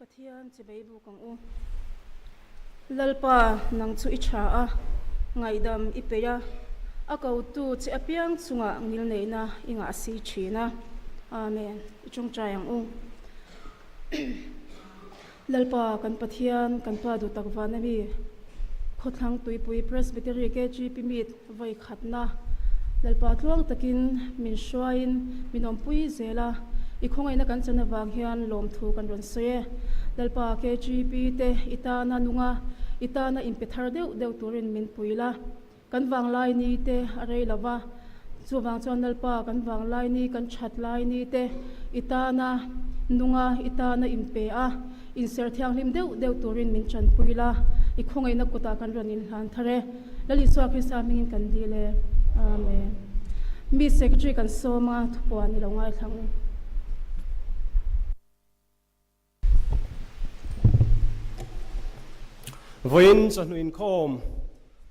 Pathian chibei buk ang u. Lalpa, nang chu i tha a, ngaihdam i peih a, a kotu che apiang chungah ngilneihna i ngah si thin a. Amen. I tawngtai ang u. Lalpa, kan Pathian, kan Pa duh tak van ami, Khawthlang Tuipui Presbytery KGP Meet vawi khatna Lalpa tluang takin min hruaiin min awmpui zel a, i khawngaihna kan chan avang hian lawmthu kan rawn sawi e. Lalpa KGP te i tana nunga i tana inpe thar deuh deuh turin min pui la, kan vanglai ni te a rei lo va, chuvang chuan Lalpa kan vanglai ni kan that lai ni te i tana nunga i tana inpe a, inser thianghlim deuh deuh turin min chanpui la, i khawngaihna kutah kan rawn inhlan thar e. Lal Isua Krista hmingin kan dil e. Amen. Mi Secretary kan sawm a, thupuan i lo ngaithla ang u. Vawiin chawhnu inkhawm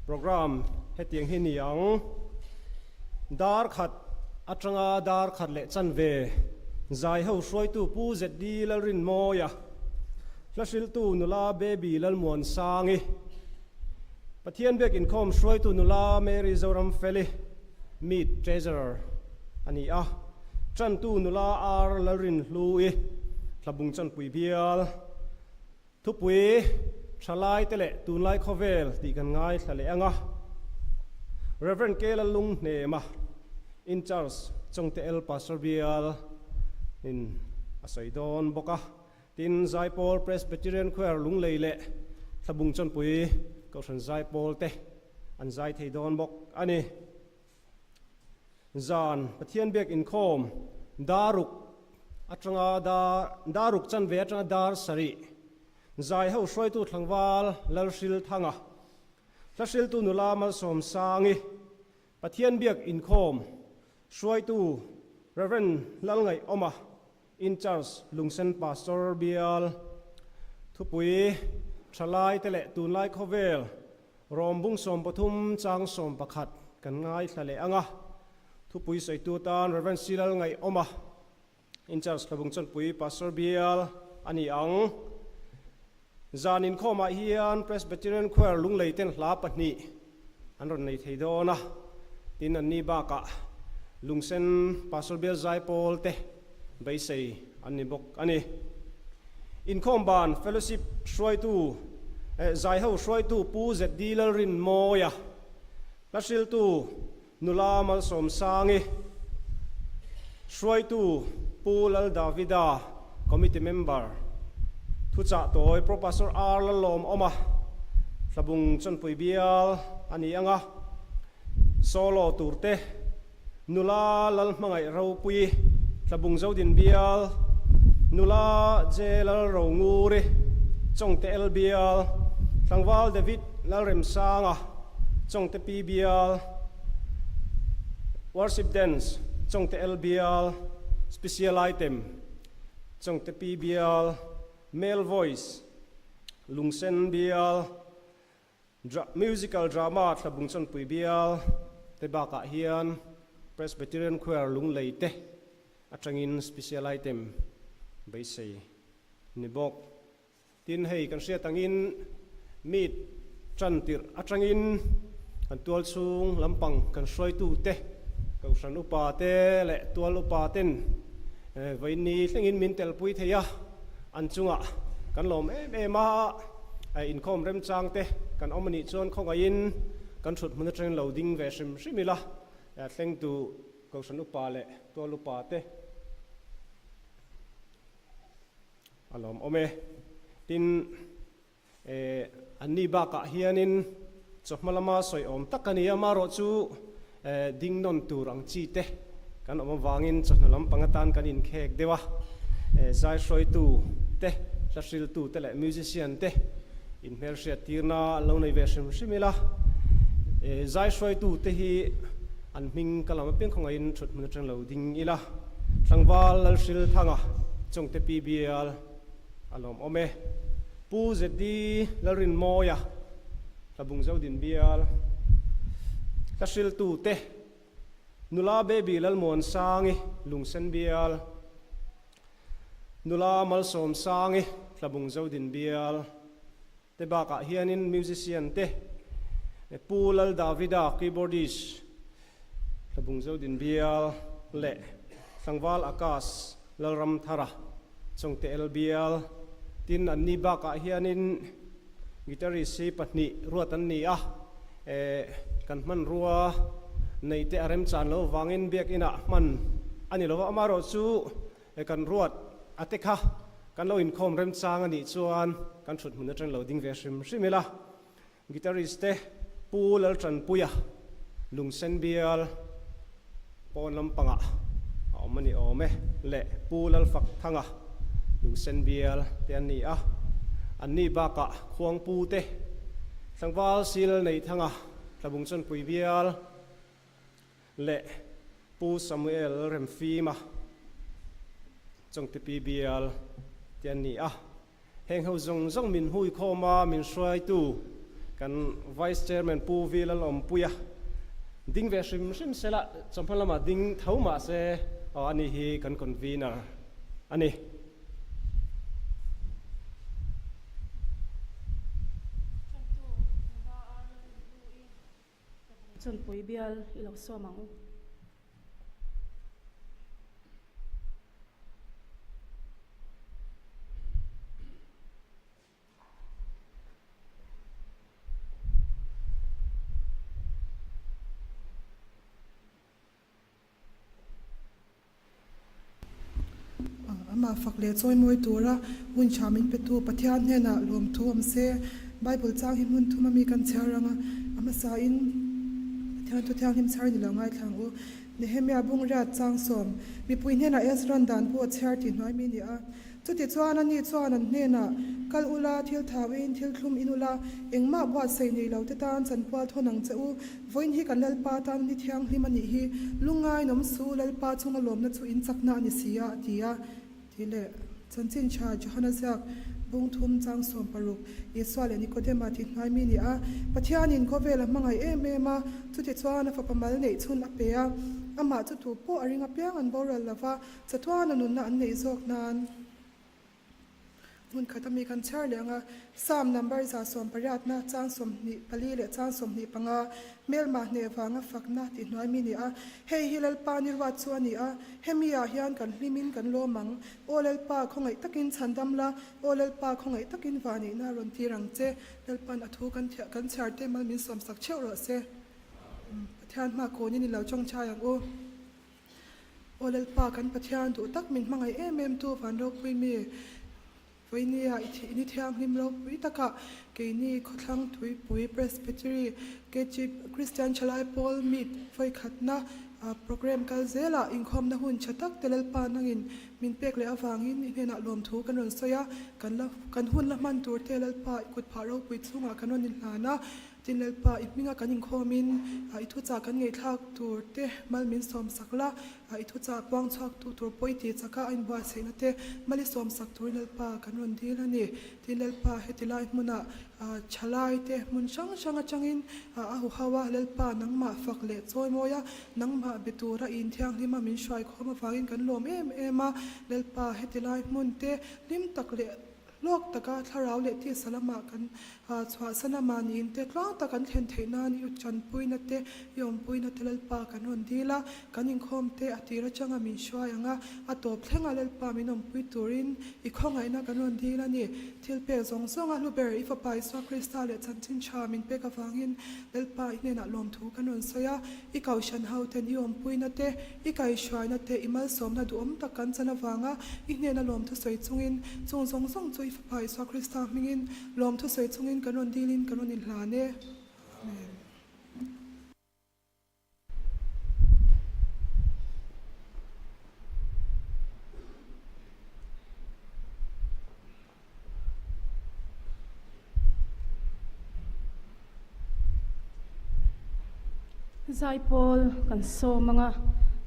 program hetiang hi ni ang. Dar khat atanga dar khat leh chanve zai ho hruaitu Pu ZD Lalrinmawia, hla hriltu nula Baby Lalmuansangi, Pathian biak inkhawm hruaitu nula Mary Zoram Feli, Meet Treasurer, a ni a. Tantu nula R Lalrinhlui, Hlabung Chanpui bial, Thupui Thalai te leh Tunlai Khawvel tih kan ngaithla leh ang a. Rev. K Lallunghnema, In Charge, Chawngte El Pastor bial in a sawi dawn bawk a. Tin, Zaipawl Presbyterian Choir Lunglei leh Thlabung Chawnpui Kohhran Zaipawl te an zai thei dawn bawk a ni. Zan Pathian biak inkhawm daruk atanga dar daruk chanve atanga dar sarih zai ho hruaitu thlangval Lalhril Thanga, Hlahriltu nula Malsawm Sangi, Pathian biak inkhawm hruaitu Rev. Lalngaihawma, In Charge Lungsen Pastor bial thupui thalai te leh tunlai khawvel rawmbung 13 chang 11 kan ngaithla leh ang a, thupui sawitu tan Rev. Silal Ngaihawma In Charge Hlabung Chawnpui Pastor bial a ni ang. Zan inkhawmah hian Presbyterian Choir Lunglei ten hla pahnih an rawn nei thei dawn a, tin anni bakah Lungsen Pastor Bial Zaipawl te beisei an ni bawk a ni. Inkhawm ban Fellowship hruaitu Zaiho hruaitu Pu ZD Lalrinmawia, Hlahriltu Nula Malsawmsangi, hruaitu Pu Lal Davida, Committee Member, thuchah tawi Pro Pastor R Lalawmawma, Hlabung Chawnpui Bial a ni ang a, Solo turte Nula Lalhmangaih Ropui, Hlabung Zodin Bial, Nula J Lalronguri, Chawngte L Bial, Tlangval David Lalremsanga, Chawngte P Bial, Worship Dance, Chawngte L Bial, Special Item, Chawngte P Bial, Male Voice, Lungsen Bial, Musical Drama Thlabung Chawnpui Bial te bakah hian Presbyterian Choir Lunglei te atangin Special Item beisei ni bawk. Tin, hei kan hriat angin meet tan tirh atangin kan tual chhung lampang kan hruaitu te, Kohhran upa te leh tual upa ten vawiinni thlengin min telpui thei a, an chungah kan lawm em em a, inkhawm remchang te kan awm anih chuan khawngaihin kan thut hmun atangin lo ding ve hrim hrim ila, thlengtu Kohhran upa leh tual upa te. A lawm awm e. Tin, eh, anni bakah hianin chawhma lama sawi awm tak a ni a, amaherawh chu, eh, ding nawn tur ang chi te kan awm avangin chawhnu lampang atan kan inkhek deuh a, eh, zai hruaitu te, hla hriltu te leh musician te inhmelhriat tirna an lo nei ve hrim hrim ila, eh, zai hruaitu te hi an hming ka lam apiang khawngaihin thut hmun atang lo ding ila. Tlangval Lalhril Thanga, Chawngte PBL a lawm awm e. Pu ZD Lalrinmawia, Hlabung Zodin bial Hlahriltu te, Nula Baby Lalmuansangi, Lungsen bial, Nula Malsawmsangi, Tlabung Zodin Bial te bakah hianin musician te Pu Lal Davida, keyboardist, Tlabung Zodin Bial leh Tlangval Akash Lalramthara, Chawngte El Bial tin anni bakah hianin guitarist hi pahnih ruat an ni a, kan hmanrua neite a remchan lo vangin biakinah hman a ni lo va, amaherawhchu kan ruat a te kha kan lo inkhawm remchang a nih chuan kan thut hmun atang lo ding ve hrim hrim ila. Guitarist te Pu Laltanpuia Lungsen bial pawn lampangah a awm a ni awm e leh Pu Lalfakthanga Lungsen bial te an ni a, anni bakah Khuangpu te Tlangval Sil Neithanga Tlabung Chawnpui bial leh Pu Samuel Remfima Chawngtipi bial te an ni a. Heng ho zawng zawng min hui khawm a, min hruaitu kan Vice Chairman Pu V Lalawmpuia ding ve hrim hrim sela, chawhma lamah ding tho mah se aw ani hi kan convener a ni. Chawnpui bial i lo sawm ang u. Amah fak leh chawimawi tura hun tha min petu Pathian hnenah lawmthu awm se. Bible chang hi hmun thum ami kan chhiar ang a, a hmasain Pathian thu thianghlim chhar ni lo ngaithla ang u. Nehemia bungriat chang sawm mipui hnenah Ezra'n dan pawh a chhiar tih hnuai mi a ni a. Chutichuan ani chuan an hnenah, Kal ula, thil thauin thil thlum in ula, engmah buatsaih nei lo te tan chanpual thawn ang che u. Vawiin hi kan Lalpa tan ni thianghlim a nih hi, lungngain awm su, Lalpa chunga lawmna chu in chakna a ni si a, a ti a. Ti leh Chanchin Tha Johana ziak bung thum chang 16, Isua leh Nikodema tih hnuai mi ni a, Pathianin khawvel a hmangaih em em a, chutichuan a fapa mal neih chhun a pe a, amah chu tu pawh a ring apiang an boral lo va, Chatuana nunna an neih zawk nan hmun khat ami kan chhiar leh ang a, Psalm number 180na chang 24 leh chang 25 hmelmah hneh vanga fakna tih hnuai mi ni a, hei hi Lalpa ni ruat chu a ni a, hemi ah hian kan hlimin kan lawm ang, Aw Lalpa khawngaih takin chhandam la, Aw Lalpa khawngaih takin vanihna rawn tir ang che, Lalpan a thu kan kan chhiar te mal min sawmsak theuh rawh se. Pathian hma kawnin i lo tawngtai ang u. Aw Lalpa kan Pathian duh tak min hmangaih em em tu van ropui mi Vawinia i thih ni thianghlim ropui takah keini khawthlang tuipui Presbytery KG Kristian Thalai Pawl Meet vawikhatna program kal zelah inkhawmna hun tha tak te Lalpa nangin min pek leh avangin i hnenah lawmthu kan rawn sawi a, kan la kan hun la hman tur te Lalpa i kutphah ropui chhungah kan rawn inhlan a. Tin Lalpa, i hminga kan inkhawmin i thuchah kan ngaihthlak tur te mal min sawmsak la, i thuchah puang chhuak tu tur pawh i tih chaka a inbuatsaihna te mal i sawmsak turin Lalpa kan rawn dil a ni. Tin Lalpa, heti lai hmunah thalai te hmun hrang hrang atangin a huho a, Lalpa nangmah fak leh chawimawi a, nangmah be tura i inthianghlima min hruaikhawm avangin kan lawm em em a, Lalpa heti lai hmun te hlim tak leh Hlawk taka thlarau leh tisa lamah kan chhuahsan a, mahniin te tluang tak an thlen theih nan i chanpuina te, i awmpuina te Lalpa kan rawn dil a, kan inkhawm te a tir atanga min hruai ang a, a tawp thlenga Lalpa min awmpui turin i khawngaihna kan rawn dil a ni. Thil pek zawng zawnga hlu ber i Fapa Isua Krista leh chanchin tha min pek avangin Lalpa i hnenah lawmthu kan rawn sawi a, i kohhran ho ten i awmpuina te, I kaihhruaina te, i malsawmna duhawm tak kan chan avanga i hnena lawmthu sawi chungin, chung zawng zawng chu i Fapa Isua Krista hmingin lawmthu sawi chungin kan rawn dilin kan rawn inhlan e. Amen. Zaipawl kan sawm ang a,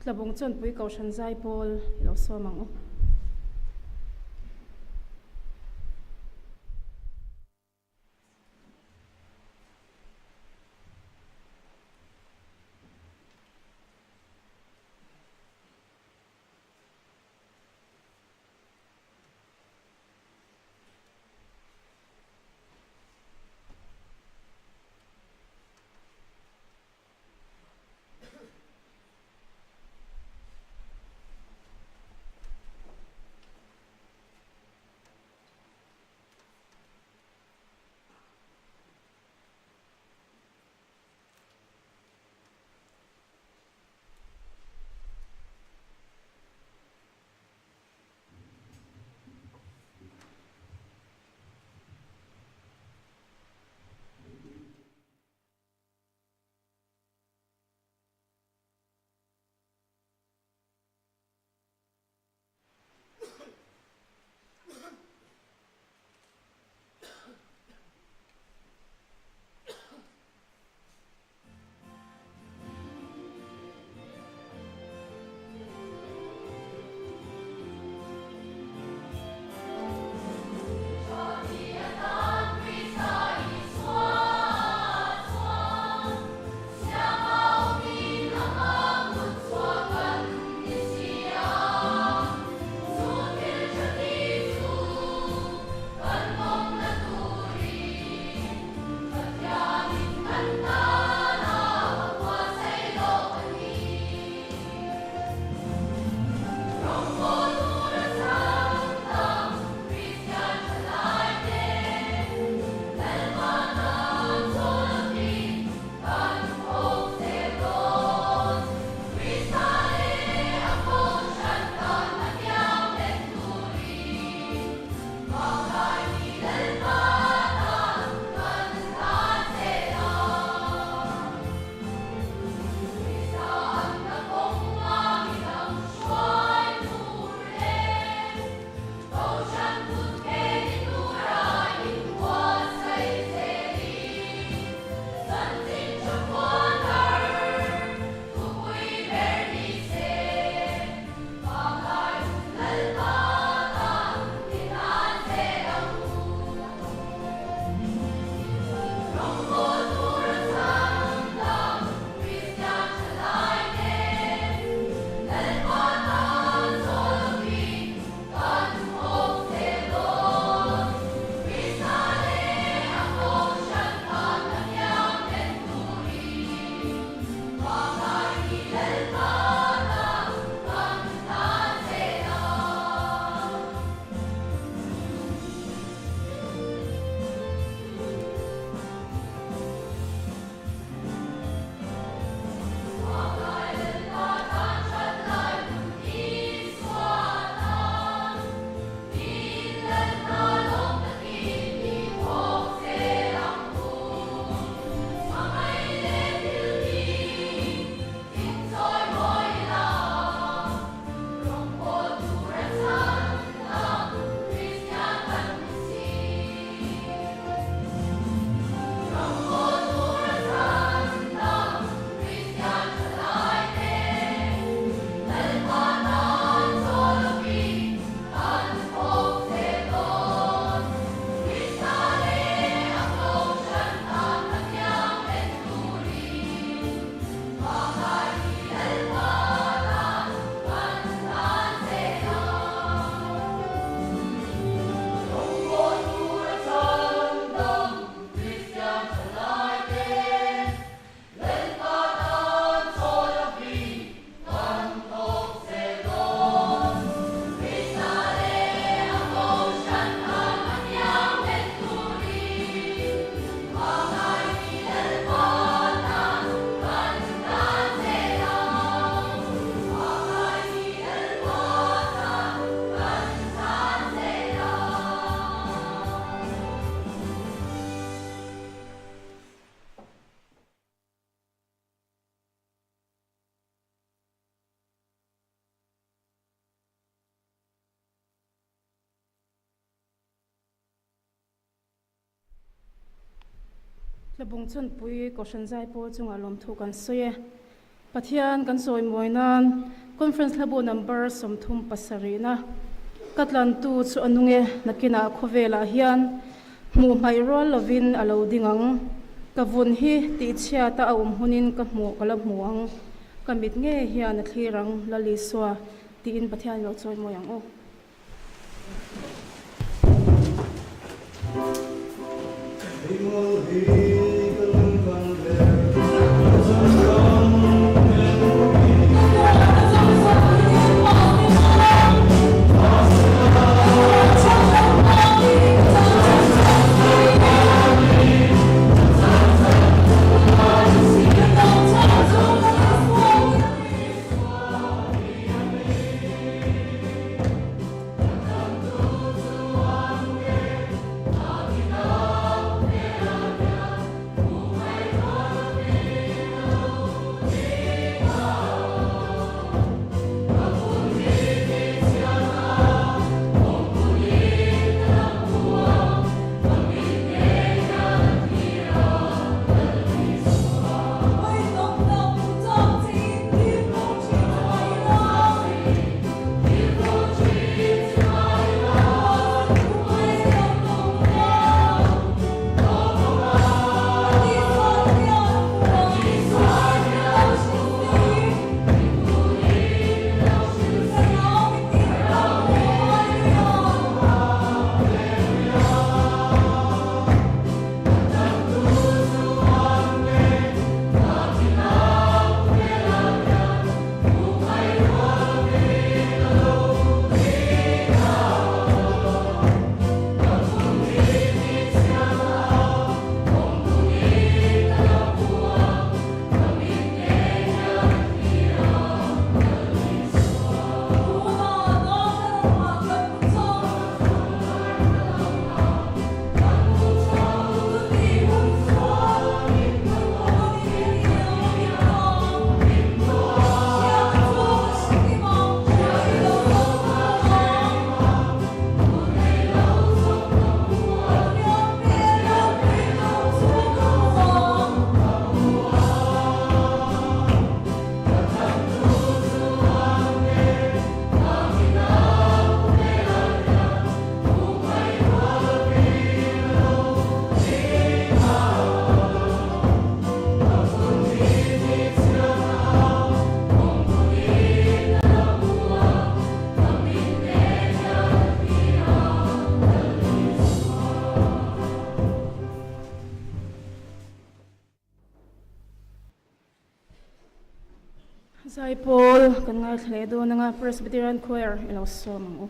Tlabung Chawnpui Kohhran Zaipawl i lo sawm ang u. Hlabung Chawnpui Kohhran Zaipawl chungah lawmthu kan sawi e. Pathian kan sawi mawi nan Conference hlabu number 37na ka tlantu chu a nung e, nakinah khawvelah hian hmuh hmaih rual lovin a lo ding ang. Ka vun hi tihchhiata a awm hunin ka hmuh ka la hmu ang, ka mit ngei hian a thlir ang, Lal Isua tiin Pathian lo chawi mawi ang aw. Zaipawl kan ngaithla leh dawn anga Presbyterian Choir i lo sawm ang u.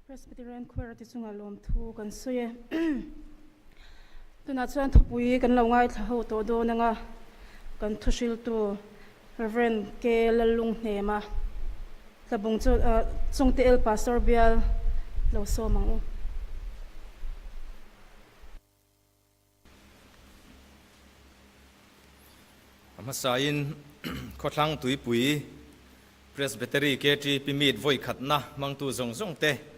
Presbyterian Choir te chunga lawmthu kan sawi e. Tunah chuan thupui kan lo ngaithla ho tawh dawn anga kan thuhriltu Rev. K. Lallunghnema Tlabung chu Chungte El Pastor bial lo sawm ang u. A hmasain Khawthlang Tuipui Presbytery KTP Meet vawi khatna hmangtu zawng zawng te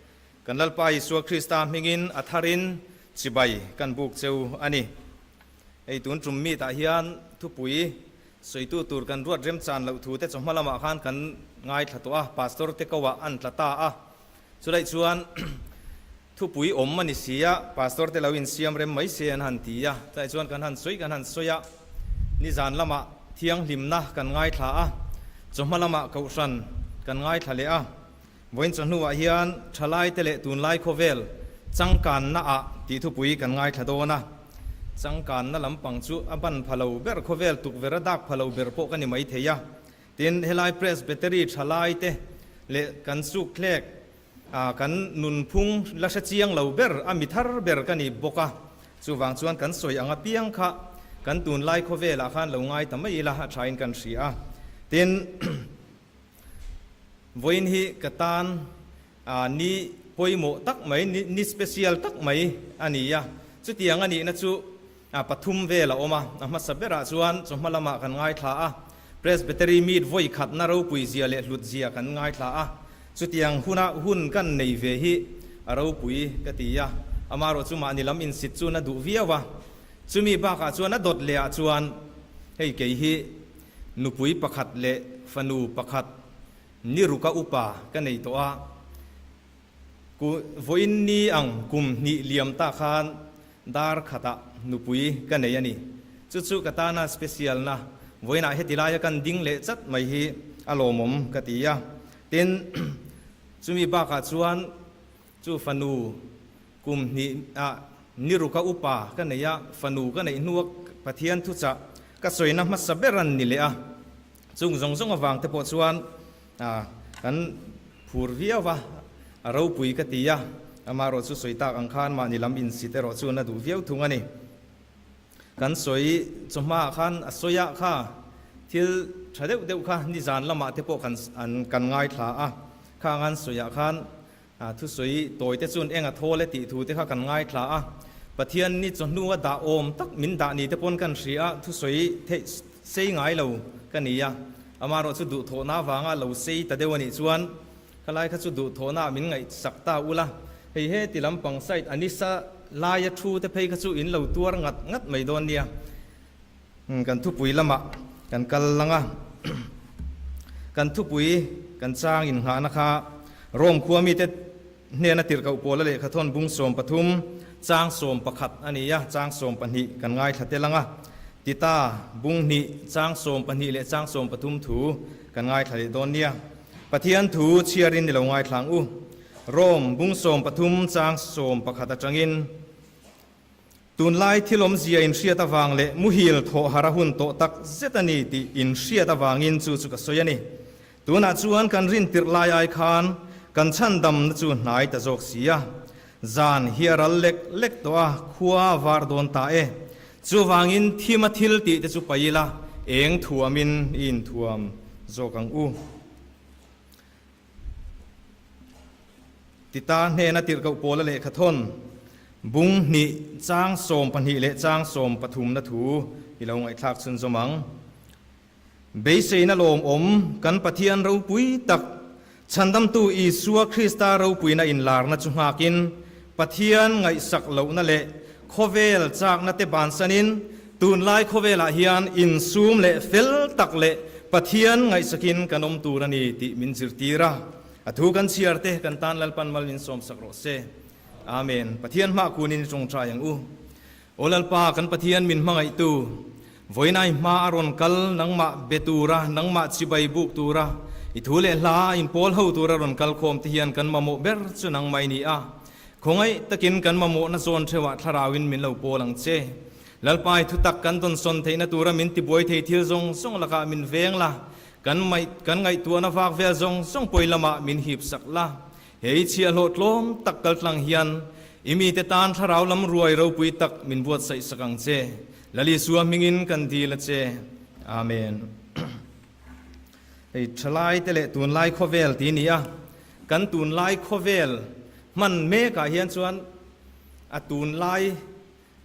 kan Lalpa Isua Krista hmingin a tharin chibai kan buk cheu a ni. Hei tun tum meet ah hian thupui sawitu tur kan ruat remchan loh thu te chawhma lamah khan kan ngaithla tawh a, Pastor te ko ah an tla ta a, chulai chuan Thupui awm a ni si a, Pastor te lo insiam rem mai se an han ti a, tlai chuan kan han sawi kan han sawi a, nizan lamah thianghlimna kan ngaithla a, chawhma lamah kohhran kan ngaithla leh a, vawiin chawhnuah hian thalai te leh tunlai khawvel changkanna ah tih thupui kan ngaithla dawn a, changkanna lampang chu a ban pha lo ber khawvel tukverh a dak pha lo ber pawh ka ni maithei a, tin helai Presbytery thalai te leh kan sukthlek A, kan nunphung la hre chiang lo ber, a mi thar ber ka ni bawk a, chuvang chuan kan sawi ang apiang kha kan tunlai khawvelah khan lo ngai ta mai ila a thain kan hria a. Tin, vawiin hi ka tan a ni pawimawh tak mai, ni special tak mai a ni a, chutiang a nihna chu A pathum vel a awm a, a hmasa berah chuan chawhma lamah kan ngaithla a, Presbytery meet vawi khatna ropui zia leh hlut zia kan ngaithla a, chutiang huna hun kan nei ve hi a ropui ka ti a, amaherawh chu mahni lam insit chu na duh viau a, chumi bakah chuan a dawt lehah chuan hei kei hi nupui pakhat leh fanu pakhat ni ruka upa ka nei tawh a, Ku vawiin ni ang kum hnih liam ta khan dar khatah nupui ka nei a ni. Chu chu ka tana special na vawiinah heti laia kan ding leh chat mai hi a lawmawm ka ti a. Tin, chumi bakah chuan chu fanu kum hnih ah ni ruka upa ka nei a, fanu ka neih hnua Pathian thuchah ka sawina hmasa ber an ni leh a. Chung zawng zawng avang te pawh chuan kan phur viau va, a ropui ka ti a, amaherawh chu sawi tak ang khan mahni lam insit erawh chu na duh viau thung a ni. Kan sawi chawhmaah khan a sawiah kha thil tha deuh deuh kha nizan lamah te pawh kan kan ngaithla a, khang an sawiah khan Thusawi tawi te chuan eng a thawl e tih thu te kha kan ngaithla a, Pathian ni chawhnu a dah awm tak min dah ni te pawn kan hria a, thusawi theih sei ngai lo ka ni a, amaherawh chu duhthawhna avanga lo sei ta deuh a nih chuan khalai kha chu duhthawhna ah min ngaihsak ta ula, hei he ti lampang side a nisa laia thu te phei kha chu in lo tuar ngat ngat mai dawn nia. Kan thupui lamah kan kal lang a, kan thupui kan chang innghahna kha Rome khua mite hnena tirhkoh pawla lehkhathawn bung 13 chang 11 a ni a, chang 12 kan ngaithla tel ang a, Tita bung hnih chang 12 leh chang 13 thu kan ngaithla leh dawn nia. Pathian thu chhiarin ni lo ngaithla ang u. Rome bung 13 chang 11 atangin. Tunlai thil awmzia inhriat avang leh muhil thawh har a hun tawh tak zet a ni tih inhriat avangin chu chu ka sawi a ni. Tunah chuan kan rintirh lai ai khan kan chhandamna chu hnai ta zawk si a. Zan hi a ral lek lek tawh a, khua a var dawn ta e. Chuvangin thima thil tih te chu paih ila, eng thuamin i inthuam zawk ang u. Tita hnena tirhkoh pawla lehkhathawn bung hnih chang 12 leh chang 13 na thu i lo ngaihthlak chhunzawm ang. Beiseina lawmawm kan Pathian ropui tak Chhandamtu Isua Krista ropuina inlarna chu nghakin Pathian ngaihsak lohna leh khawvel chakna te bansanin tunlai khawvelah hian insum leh fel tak leh Pathian ngaihsakin kan awm tur a ni tih min zirtir a. A thu kan chhiar te kan tan Lalpan mal min sawmsak rawh se. Amen. Pathian hmah kunin i tawngtai ang u. Aw Lalpa kan Pathian min hmangaihtu, vawiinai hma a rawn kal nangmah be tura, nangmah chibai buk tura, i thu leh hla a inpawl ho tura rawn kal khawm te hian kan mamawh ber chu nangmah i ni a. Khawngaih takin kan mamawhna zawn theuhah thlarauin min lo pawl ang che. Lalpa i thutak kan dawnsawn theihna tura min tibuai thei thil zawng zawng lakah min veng la, Kan kan ngaihtuahna vak vel zawng zawng pawi lamah min hip sak la. He i chhiahhlawh tlawm tak kaltlang hian i mite tan thlarau lam ruai ropui tak min buatsaih sak ang che. Lal Isua hmingin kan dil a che. Amen. Hei thalai te leh tunlai khawvel ti ni a, kan tunlai khawvel hman mekah hian chuan a tunlai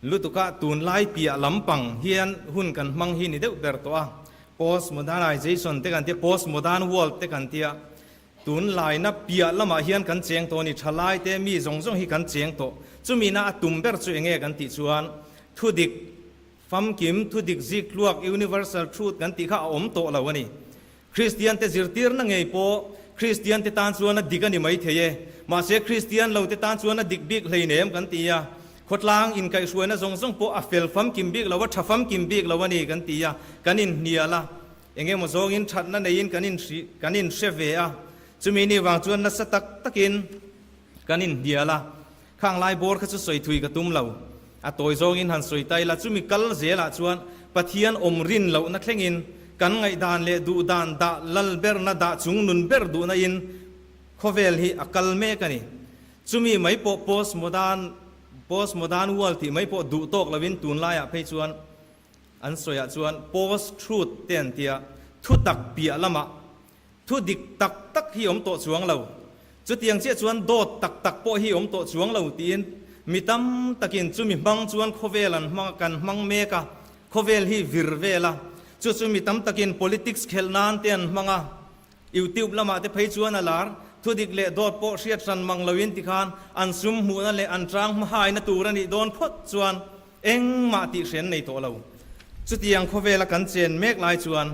lutuka tunlai piah lampang hian hun kan hmang hi ni deuh ber tawh a. Post-modernization te kan tia, post-modern world te kan tia, tunlaina piah lamah hian kan cheng tawh a ni, thalai te mi zawng zawng hi kan cheng tawh. Chumina a tum ber chu enge kan tih chuan thudik Famkim, thudik zik tluak, universal truth, kan tih kha a awm tawh lo a ni. Kristian te zirtirna ngei pawh Kristian te tan chuan a dik a ni mai thei e. Mahse Kristian lo te tan chuan a dik bik hleinem kan ti a. Khawtlang inkaihhruaina zawng zawng pawh a fel famkim bik lo, a tha famkim bik lo a ni kan ti a, kan inhnial a. Eng emaw zawngin thatna neiin kan inhri, kan inhre ve a. Chumi ni vang chuan nasa tak takin kan inhnial a. Khang lai bawr kha chu sawi thui ka tum lo. A tawi zawngin han sawi ta ila, chumi kal zelah chuan Pathian awm rin lohna thlengin kan ngaihdan leh duhdan dah lal berna dah chung nun ber duhna in khawvel hi a kal mek a ni. Chumi mai pawh post modern post modern world tih mai pawh duh tawk loin tunlaiah phei chuan an sawiah chuan post truth te an tia thutak piah lamah Thu dik tak tak hi awm tawh chuang lo. Chutiang chiah chuan dawt tak tak pawh hi awm tawh chuang lo tiin mi tam takin chumi hmang chuan khawvel an hmang kan hmang mek a, khawvel hi vir vel a. Chu chu mi tam takin politics khelh nan te an hmang a, YouTube lamah te phei chuan a lar. Thu dik leh dawt pawh hriat hran mang loin tikhan an sum hmuhna leh an tang hmahaina tur a nih dawn phawt chuan Engmah tih hrian nei tawh lo. Chutiang khawvela kan chen mek lai chuan,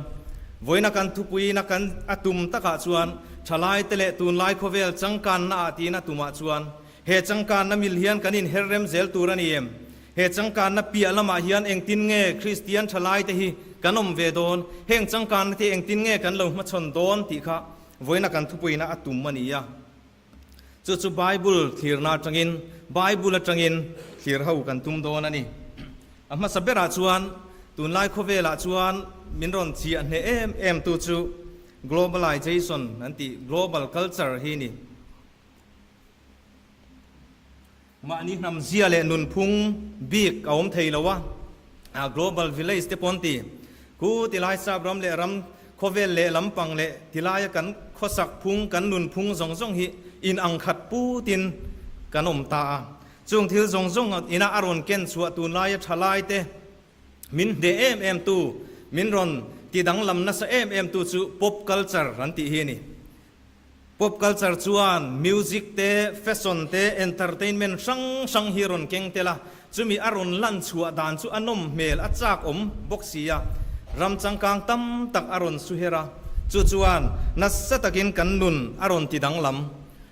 vawiina kan thupuiina kan a tum takah chuan thalaite leh tunlai khawvel changkanna ah tiin a tumah chuan he changkanna mil hian kan inher rem zel tur a ni em? He changkanna piah lamah hian engtin nge Kristian thalaite hi kan awm ve dawn? Heng changkanna te engtin nge kan lo hmachhawn dawn tih kha vawiina kan thupuiina a tum a ni a. Chu chu Bible thlirna atangin, Bible atangin thlir ho kan tum dawn a ni. A hmasa berah chuan tunlai khawvelah chuan min rawn chiah hneh em em tu chu globalization an tih global culture hi ni. Mahni hnam zia leh nunphung bik a awm thei lo a, global village te pawh an ti. Khu tilai sap ram leh ram khawvel leh lampang leh tilaia kan khawsak phung, kan nunphung zawng zawng hi in ang khat putin kan awm ta a. Chung thil zawng zawng ina a rawn ken chhuah tunlaia thalai te min hneh em em tu, min rawn ti danglam nasa em em tu chu pop culture an tih hi a ni. Pop culture chuan music te, fashion te, entertainment hrang hrang hi rawn keng tel a, chumi a rawn lan chhuah dan chu a nawm hmel a chak awm bawk si a, ram changkang tam tak a rawn su her a, chu chuan nasa takin kan nun a rawn ti danglam.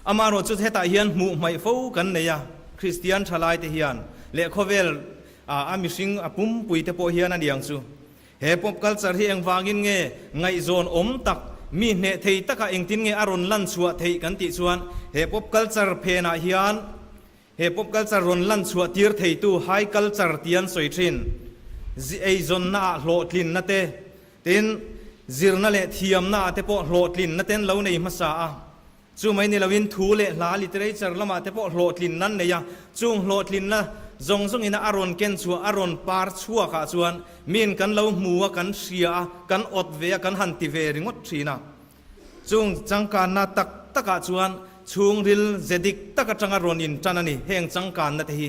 Amaherawh chu hetah hian hmuh hmaih fo kan nei a, Kristian thalaite hian leh khawvel a mihring a pumpui te pawh hian a niang chu. He pop culture hi engvangin nge ngaihzawn awm tak, mi hneh thei takah engtin nge a rawn lan chhuah theih kan tih chuan he pop culture phenah hian he pop culture rawn lan chhuah tir theitu high culture ti an sawi thin. Eizawnna ah hlawhtlinna te, tin zirna leh thiamna ah te pawh hlawhtlinna ten lo nei hmasa a. Chu mai ni loin thu leh hla, literature, lamah te pawh hlawhtlinna an nei a, chung hlawhtlinna zawng zawngin a rawn ken chhuah, a rawn par chhuakah chuan miin kan lo hmu a, kan hria a, kan awt ve a, kan han ti ve ringawt thin a. Chung changkanna tak takah chuan chhungril ze dik tak atanga rawn intan a ni heng changkanna te hi.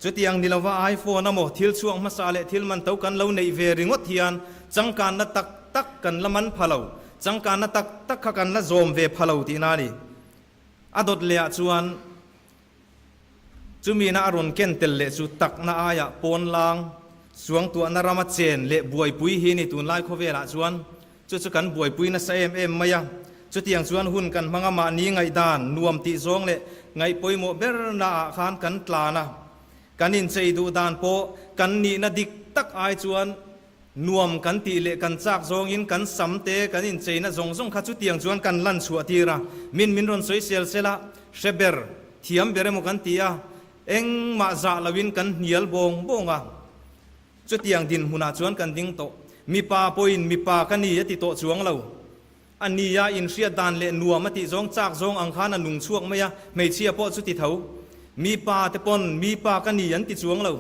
Chutiang ni lova iPhone a maw thil chhuak hmasa leh thil man to kan lo neih ve ringawt hian changkanna tak tak kan la man pha lo, changkanna tak tak kha kan la zawm ve pha lo tihna a ni. A dawt lehah chuan chumina a rawn ken tel leh chu takna aiah pawnlang suangtuahna rama chen leh buaipui hi ni tunlai khawvelah chuan Chu chu kan buaipui nasa em em mai a, chutiang chuan hun kan hmang a mahni ngaihdan nuam tih zawng leh ngaih pawimawh berna ah khan kan tlan a, kan inchei duh dan pawh kan nihna dik tak ai chuan nuam kan tih leh kan chak zawngin kan sam te kan incheina zawng zawng kha chutiang chuan kan lan chhuah tir a, min min rawn sawi sel sel a, hre ber, thiam ber emaw kan ti a, engmah zah loin kan hnial bawng bawng a. Chutiang dinhmunah chuan kan ding tawh. Mipa pawhin mipa ka ni a ti tawh chuang lo. A nia, inhriat dan leh nuam a tih zawng chak zawng ang khan a nung chhuak mai a, hmeichhia pawh chu ti tho. Mi pa te pawn mi pa ka ni an ti chuang lo.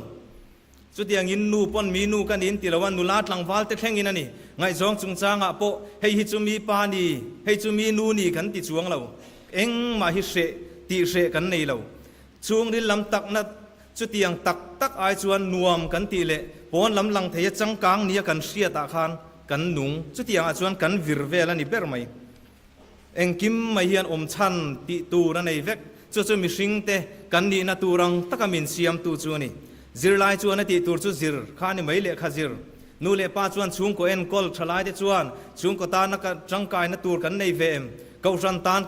Chutiangin nu pawn mi nu ka ni an ti lo a, nula tlangval te thlengin a ni. Ngaihzawng chungchangah pawh hei hi chu mi pa ni, hei chu mi nu ni kan ti chuang lo. Engmah hi hreh tih hreh kan nei lo. Chhungril lam takna chutiang tak tak ai chuan nuam kan tih leh pawn lam lang thei a changkang nia kan hriatah khan kan nung. Chutiangah chuan kan vir vel a ni ber mai. Engkim mai hian awm chhan tih tur a nei vek. Chu chu mihringte kan nihna tur ang taka min siamtu chu a ni. Zirlai chuan a tih tur chu zir kha a ni mai lehkha zir. Nu leh pa chuan chhungkaw enkawl thalaite chuan chhungkaw tana tangkaina tur kan nei ve em? Kohhran tan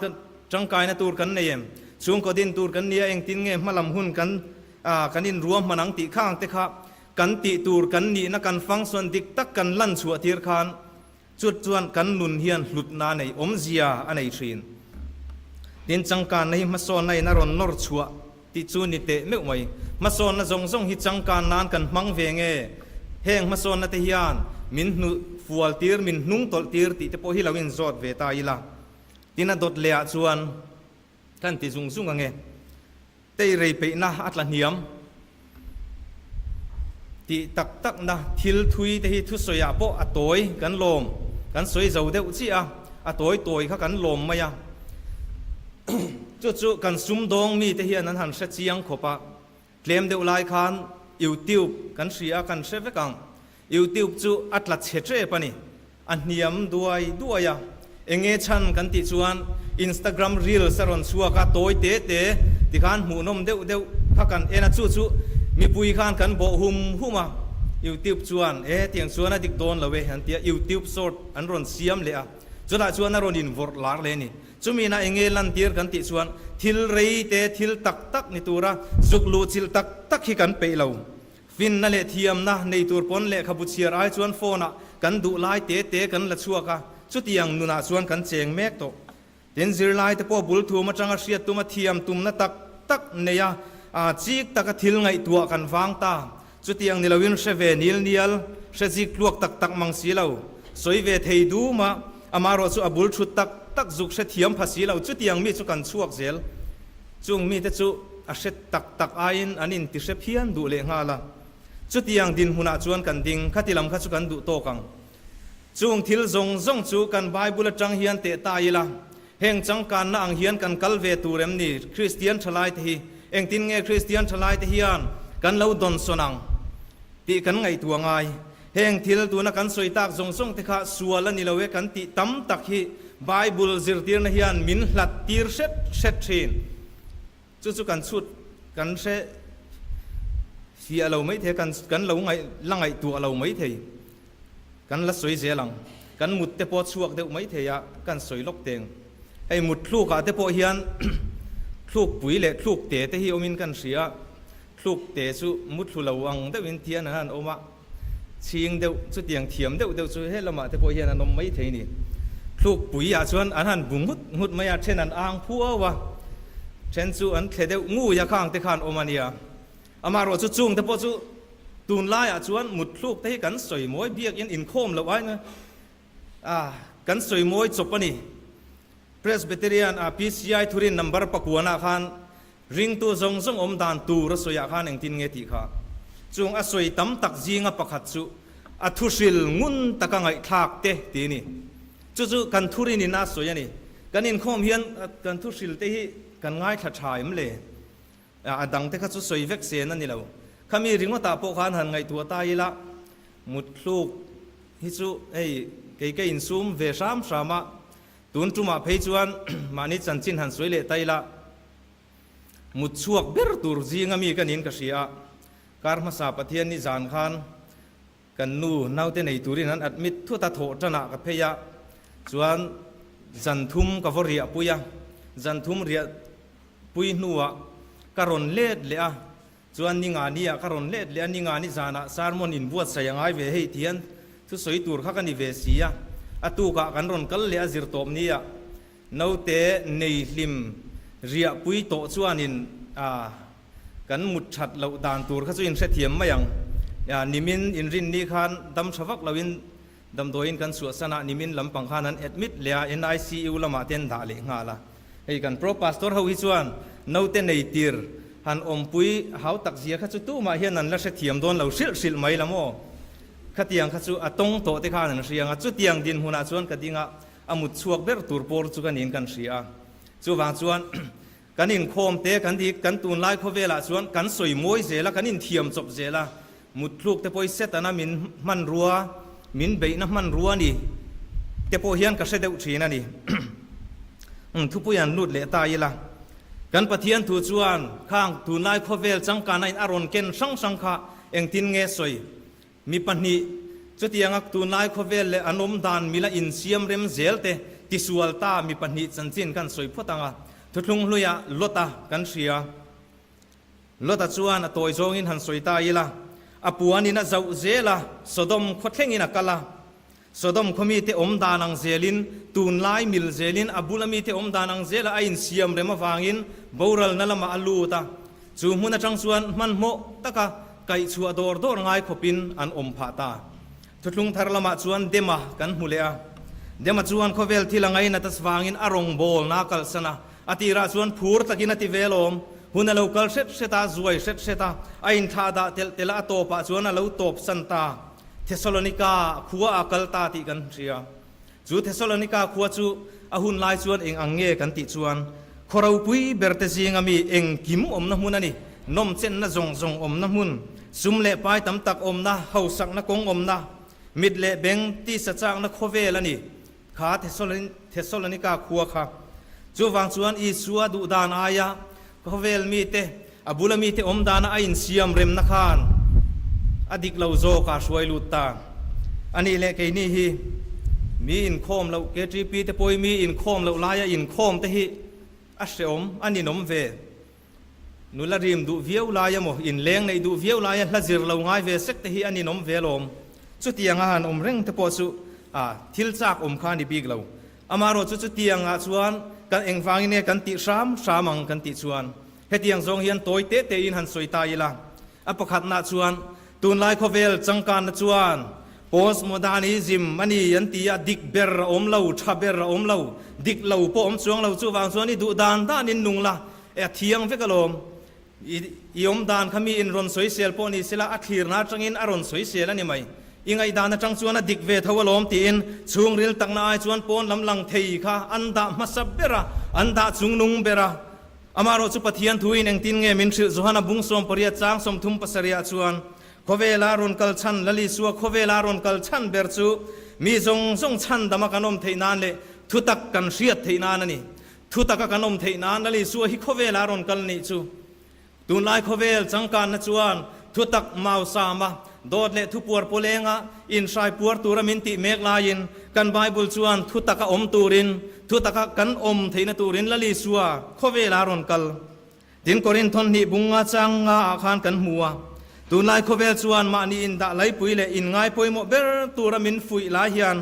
Tangkaina tur kan nei em? Chhungkaw din tur kan nia engtin nge hmalam hun kan kan inruam hman ang tih kha ang te kha kan tih tur kan nihna kan function dik tak kan lan chhuah tir khan chut chuan kan nun hian hlutna a nei awmzia a nei thin. Tin changkanna hi hmasawnna in a rawn nawr chhuah tih chu ni teh meuh mai. Hmasawnna zawng zawng hi changkan nan kan hmang ve nge? Heng hmasawnna te hian min hnu fual tir min hnung tawlh tir tih te pawh hi lo inzawt ve ta ila. Tin a dawt leh ah chuan kan ti zung zung ange, tei rei peihna a tla hniam tih tak tak na thil thui te hi thusawi ah pawh a tawi kan lawm, kan sawi zo deuh chiah a, a tawi tawi kha kan lawm mai a, chu chu kan sumdawng mi te hian an han hre chiang khawp a, tlem deuh lai khan YouTube kan hria a kan hre vek ang, YouTube chu a tla chhe tep a ni. A hniam duai duai a, enge chhan kan tih chuan Instagram reels a rawn chhuak a, tawi te te tikhan hmuhnawm deuh deuh kha kan en a, chu chu mipui khan kan bawh hum hum a, YouTube chuan e tiang chuan a dik dawn lo e an ti a, YouTube short an rawn siam leh a, chutah chuan a rawn invawrh lar leh a ni. Chumi na enge lantir kan tih chuan thil rei te thil tak tak ni tura zuk luh chilh tak tak hi kan peih lo. Finna leh thiamna nei tur pawn lehkhabu chhiar ai chuan phone ah kan duh lai te te kan la chhuak a, chutiang nunah chuan kan cheng mek tawh. Tin, zirlai te pawh bul thum atanga hriat tuma thiam tumna tak tak nei a, chik taka thil ngaihtuah kan vang ta. Chutiang ni loin hre ve nil nial, hre zik tluak tak tak mang si lo, sawi ve thei dum a, amarawh chu a bul thut tak tak zuk hre thiam pha si lo, chutiang mi chu kan chhuak zel. Chung mite chu a hre tak tak aiin an inti hre phian duh leh nghal a. Chutiang dinhmunah chuan kan ding, khati lam kha chu kan duh tawk ang. Chung thil zawng zawng chu kan Bible atang hian teh ta ila, heng changkanna ang hian kan kal ve tur em ni Kristian thalaite hi? Engtin nge Kristian thalaite hian kan lo dawnsawn ang tih kan ngaihtuah ngai. Heng thil tuna kan sawi tak zawng zawng te kha sual a ni lo e kan tih tam tak hi Bible zirtirna hian min hlat tir hret hret thin. Chu chu kan chhut kan hre fiah lo mai thei a, kan kan lo ngaih la ngaihtuah lo mai thei. Kan la sawi zel ang. Kan mut te pawh chhuak deuh mai thei a, kan sawi lawk teng. Hei mut thlukah te pawh hian thlukpui leh thluk te te hi awmin kan hria a, thluk te chu muthlu lo ang deuhin thian an han awm a. Chhing deuh, chutiang thiam deuh deuh chu he lamah te pawh hian an awm mai thei ni. Thlukpui ah chuan an han bu nghut nghut mai a, then an ang phuau a, then chu an thle deuh ngui a khang te khan awm a nia. Amaherawh chu chung te pawh chu tunlaiah chuan mut thluk te hi kan sawi mawi biakin inkhawm loh aina a kan sawi mawi chawp a ni. Presbyterian a PCI thurin number pakuanah khan Ringtu zawng zawng awm dan tur a sawiah khan engtin nge tih kha chung a sawi tam tak zinga pakhat chu a thuhril ngun taka ngaihthlak te ti a ni. Chu chu kan thurinin a sawi a ni. Kan inkhawm hian kan thuhril te hi kan ngaithla tha em le? A dang te kha chu sawi vek sen a ni lo. Khami ringawtah pawh khan han ngaihtuah ta ila mutthluk hi chu hei kei ka insum ve hram hram a, tun tumah phei chuan mahni chanchin han sawi leh ta ila, Mut chhuak ber tur zinga mi ka niin ka hria a, kar hmasa Pathian ni zan khan kan nu naute nei turin an admit thut a, thawh tanah ka phei a, chuan zan thum ka vaw riah pui a, zan thum riah pui hnuah ka rawn let leh a, chuan ni nga ni ah ka rawn let leh a, ni nga ni zanah sermon inbuatsaih a ngai ve hei tihian thusawi tur kha ka ni ve si a, a tukah kan rawn kal leh a zirtawp ni ah. Naute nei hlim riahpui tawh chuanin kan mut that loh dan tur kha chu in hrethiam mai ang. Nimin inrinni khan dam tha vak loin Damdawiin kan chhuahsan a, nimin lampang khan an admit leh a, NICU lamah te an dah leh nghal a. Hei kan Pro Pastor ho hi chuan naute nei tir han awmpui hau tak zia kha chu tumah hian an la hrethiam dawn lo hrilh hrilh mai la maw? Khatiang kha chu a tawng tawh te khan an hria ang a, chutiang dinhmunah chuan ka ding a, a mut chhuak ber tur pawr chu ka niin kan hria a. Chuvang chuan kan inkhawm te kan ti kan tunlai khawvelah chuan kan sawi mawi zel a, kan inthiam chawp zel a, mutthluk te pawh hi Setana min hmanrua, min beihna hmanrua ni te pawh hian ka hre deuh thin a ni. Umm thupui an lut leh ta ila, kan Pathian thu chuan khang tunlai khawvel changkana in a rawn ken hrang hrang kha engtin nge sawi? Mi pahnih, chutianga tunlai khawvel leh an awm dan mila insiam rem zel te tisual ta mi pahnih chanchin kan sawi phawt ang a, thuthlung hluiah Lota kan hria. Lota chuan a tawi zawngin han sawi ta ila, a puanin a zauh zel a, Sodom khaw thlengin a kal a. Sodom khaw mite awm dan ang zelin, tunlai mil zelin a bula mite awm dan ang zela a insiam rem avangin boralna lamah a lut a. Chu hmun atang chuan hmanhmawh taka kaihchhuah dawr dawr ngai khawpin an awm phah ta. Thuthlung thar lamah chuan Dema kan hmu leh a. Dema chuan khawvel thil a ngainat asvangin a rawngbawlna a kalsan a. A tirah chuan phur takin a ti vel awm. Hun a lo kal hret hret a, zuai hret hret a, a inthlah dah telh telh a, a tawpah chuan a lo tawp san ta. Thesalonika khua a kal ta tih kan hria. Chu Thesalonika khua chu a hun lai chuan eng ang nge kan tih chuan khaw ropui ber te zinga mi engkim awmna hmun a ni. Nawmchenna zawng zawng awmna hmun, sum leh pai tam tak awmna, hausakna kawng awmna, mit leh beng tisa chakna khawvel a ni. Kha Thesalonika khua kha. Chuvang chuan Isua duh dan aia khawvel mite, a bula mite awm dana a insiam remna khan a dik lo zawk a hruai lut ta. A nih leh keini hi mi inkhawm loh, KTP te pawhin mi inkhawm loh laia inkhawm te hi a hreawm, a ninawm ve. Nula rim duh viau lai emaw, inleng neih duh viau laia hla zir lo ngai ve sek te hi a ninawm ve alawm. Chutianga han awm reng te pawh chu a thil chak awm kha a ni bik lo. Amaherawh chu chutiangah chuan kan engvangin nge kan tih hram hram ang kan tih chuan hetiang zawng hian tawi te tein han sawi ta ila. A pakhatnah chuan tunlai khawvel changkanna chuan Postmodernism a ni an ti a, dik ber a awm lo, tha ber a awm lo, dik lo pawh awm chuang lo, chuvang chuan i duh dan danin nung la, e a thiang vek alawm. I i awm dan kha mi in rawn sawisel pawh ni sela a thlirna atangin a rawn sawisel a ni mai. I ngaihdan atang chuan a dik ve tho alawm tiin chhungril takna ai chuan pawn lam lang thei kha an dah hmasa ber a, an dah chungnung ber a. Amaherawh chu Pathian thuin engtin nge min hrilh Johana bung 18 chang 37 ah chuan Khawvela rawn kal chhan Lal Isua khawvela rawn kal chhan ber chu mi zawng zawng chhandama kan awm theih nan leh thutak kan hriat theih nan a ni. Thutaka kan awm theih nan Lal Isua hi khawvela rawn kal nih chu. Tunlai khawvel changkanna chuan thutak mausama dawt leh thupuar pawlenga inhrai puar tura min tih mek laiin kan Bible chuan thutaka awm turin, thutaka kan awm theihna turin Lal Isua khawvela rawn kal. Tin, Korinthon hnih bung nga chang nga ah khan kan hmu a, tunlai khawvel chuan mahni indah laipui leh inngai pawimawh ber tura min fuih lai hian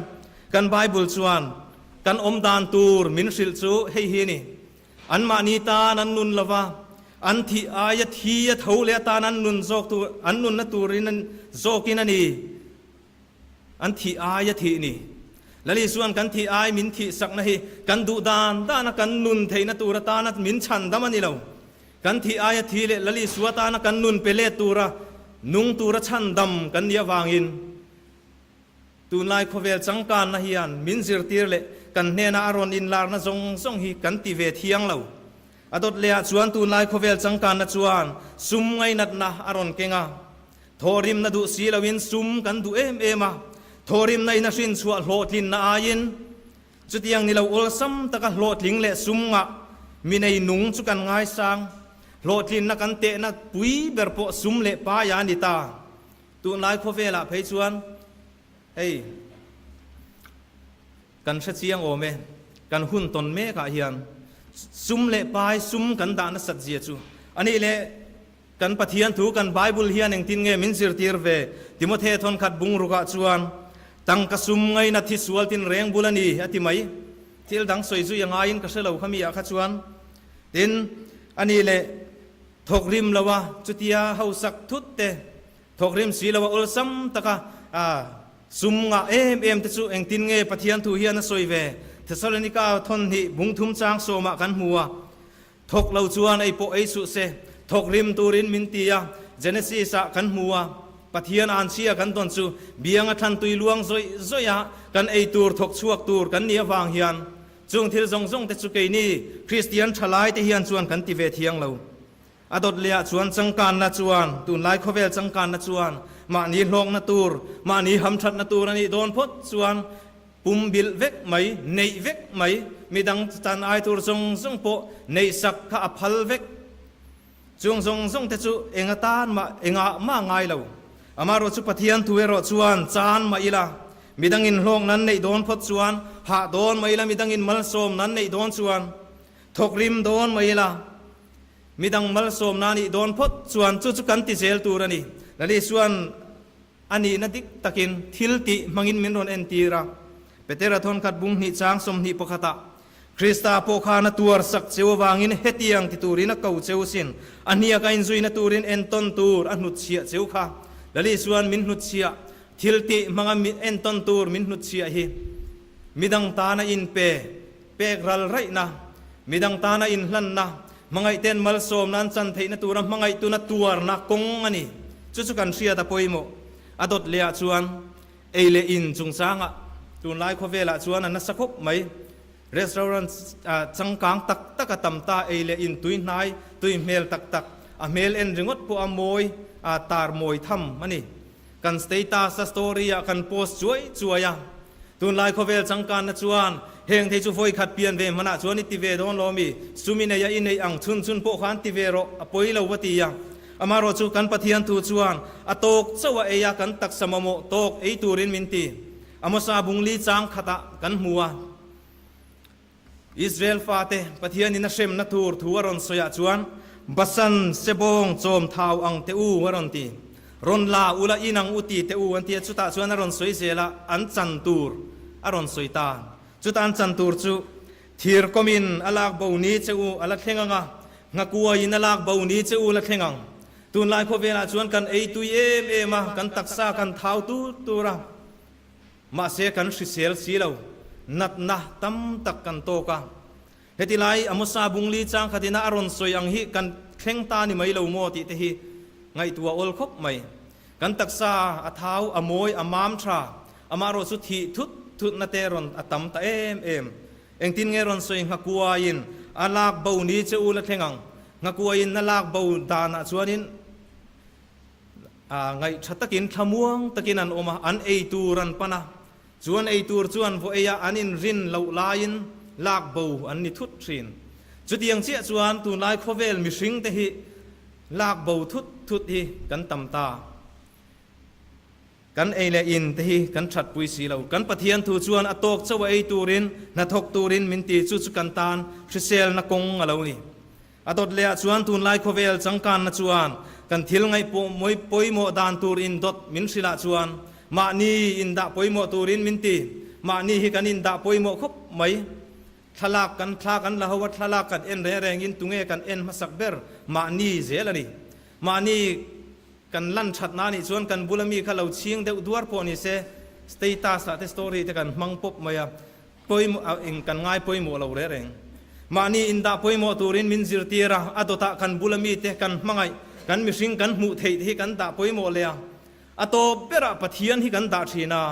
kan Bible chuan kan awm dan tur min hrilh chu hei hi a ni, Anmahni tan an nun lo va, an thih aia thi a tho leh atan an nun zawk tur, an nunna turin zawkin a ni. An thih ai a thih ni. Lal Isua'n kan thih ai min thih sakna hi kan duh dan dana kan nun theihna tur atana min chhan dam a ni lo. Kan thih ai a thi leh Lal Isua atana kan nun pe let tura nung tura chhan dam kan nih avangin tunlai khawvel changkanna hian min zirtir leh kan hnena a rawn inlarna zawng zawng hi kan ti ve thiang lo. A dawt lehah chuan tunlai khawvel changkanna chuan sum ngainatna a rawn keng a. Thawhrimna duh si loin sum kan duh em em a, thawhrimna in a hrinchhuah hlawhtlinna aiin chutiang ni lo awlsam taka hlawhtling leh sum ngah mi nei nung chu kan ngaisang. Hlawhtlinna kan tehna pui ber pawh sum leh paia a ni ta. Tunlai khawvelah phei chuan hei kan hre chiang awm e, kan hun tawn mekah hian sum leh pai sum kan dah nasat zia chu a nih leh Kan Pathian thu kan Bible hian engtin nge min zirtir ve? Timothe thawnkhat bungrukah chuan, Tangka sum ngaina thi sual tin reng bul a ni, a ti mai. Thil dang sawi zui a ngaiin ka hre lo kha mi ah kha chuan. Tin, a ni leh thawk rim lo a, chutia hausak thut te, thawk rim si lo a awlsam taka a. Sum ngah em em te chu engtin nge Pathian thu hian a sawi ve? Thesalonika thawn hnih bung thum chang sawmah kan hmu a, Thawk lo chuan ei pawh ei suh se, thawk rim turin min ti a, Genesis ah kan hmu a, Pathian anchhia kan tawn chu bianga thlan tui luang zawih zawih a kan ei tur thawk chhuak tur kan nih avang hian chung thil zawng zawng te chu keini Kristian thalai te hian chuan kan ti ve thiang lo. A dawt leh ah chuan changkanna chuan tunlai khawvel changkanna chuan mahni hlawkna tur, mahni hamthatna tur a nih dawn phawt chuan Pum bilh vek mai, neih vek mai, midang tan ai tur zawng zawng pawh neihsak kha a phal vek. Chung zawng zawng te chu eng atan mah, engah mah ngai lo. Amaherawh chu Pathian thu erawh chuan chan mah ila, midangin hlawk nan neih dawn phawt chuan, hah dawn mah ila midangin malsawm nan neih dawn chuan, thawk rim dawn mah ila, midang malsawm nan ih dawn phawt chuan chu chu kan ti zel tur a ni. Lali chuan A nihna dik takin thil tih hmangin min rawn entir a. Petera thawnkhat bung hnih chang 21 ah, Krista pawh khan a tuar sak cheu avangin hetiang ti turin a ko cheu sin, a hniak a inzuina turin entawn tur a hnutchhiah cheu kha. Lali chuan min hnutchhiah, thil tih hmanga entawn tur min hnutchhiah hi midang tana inpe, pek ral raihna, midang tana inhlanna, hmangaihten malsawmna an chan theihna tura hmangaihtuna tuarna kawng a ni. Chu chu kan hriat a pawimawh. A dawt lehah chuan ei leh in chungchangah tunlai khawvelah chuan a nasa khawp mai. Restaurant changkang tak tak a tam ta, ei leh in tui hnai, tui hmel tak tak, a hmel en ringawt pawh a mawi, tar mawi tham a ni. Kan status a story ah kan post chuai chuai a, tunlai khawvel changkanna chuan heng thei chu vawi khat pian ve hmanah chuan i ti ve dawn lo mi, sum i nei a i neih ang chhun chhun pawh khan ti ve rawh a pawi lo va ti a. Amaherawh chu kan Pathian thu chuan a tawk chauh a ei a kan taksa mamawh tawk ei turin min ti. Amosa bungli chang khatah kan hmu a. Israel fate Pathianin a hremna tur thu a rawn sawiah chuan, Basan sebawng chawm thau ang teh u a rawn ti. Rawn la ula in ang u ti teh u an ti a, chutah chuan a rawn sawi zel a, an chan tur a rawn sawi ta. Chuta an chan tur chu, Thir kawmin a lak bo ni che u a la thleng ang a, nghakuaiin a lak bo ni che u la thleng ang. Tunlai khawvelah chuan kan ei tui em em a, kan taksa kan thau tur tur a. Mahse kan hrisel si lo, natna tam tak kan tawk a. Heti lai Amosa bungli chang khatina a rawn sawi ang hi kan thleng ta ni mai lo maw tih te hi ngaihtuah awl khawp mai. Kan taksa a thau, a mawi, a mam tha, amaherawh chu thih thut thutna te rawn a tam ta em em. Engtin nge rawn sawi nghakuaiin a lak bo ni che u la thleng ang? Nghakuaiin a lak bo danah chuanin Ngaih tha takin thlamuang takin an awm a, an ei tur an pan a, chu an ei tur chuan vaw eia an inrin loh laiin lak bo an ni thut thin. Chutiang chiah chuan tunlai khawvel mihring te hi lak bo thut thut hi kan tam ta. Kan ei leh in te hi kan thatpui si lo. Kan Pathian thu chuan a tawk chauh a ei turin, hnathawk turin min ti, chu chu kan tan hriselna kawng a lo ni. A dawt leh ah chuan tunlai khawvel changkanna chuan kan thil ngaih pawimawh dan tur in dawt min hrilh ah chuan mahni in dah pawimawh turin min ti. Mahni hi kan in dah pawimawh khawp mai. Thlalak kan thla kan la ho a, thlalak kan en reng reng in tunge kan en hmasak ber mahni zel a ni. Mahni kan lan thatna anih chuan kan bula mi kha lo chhing deuh duar pawh ni se status ah te story te kan hmang pawp mai a. Pawimawh eng kan ngai pawimawh lo reh reng. Mahni indah pawimawh turin min zirtir a, a dawtah kan bula mite kan hmangaih, kan mihring kan hmuh theih te hi kan dah pawimawh leh a, a tawp berah Pathian hi kan dah thin a.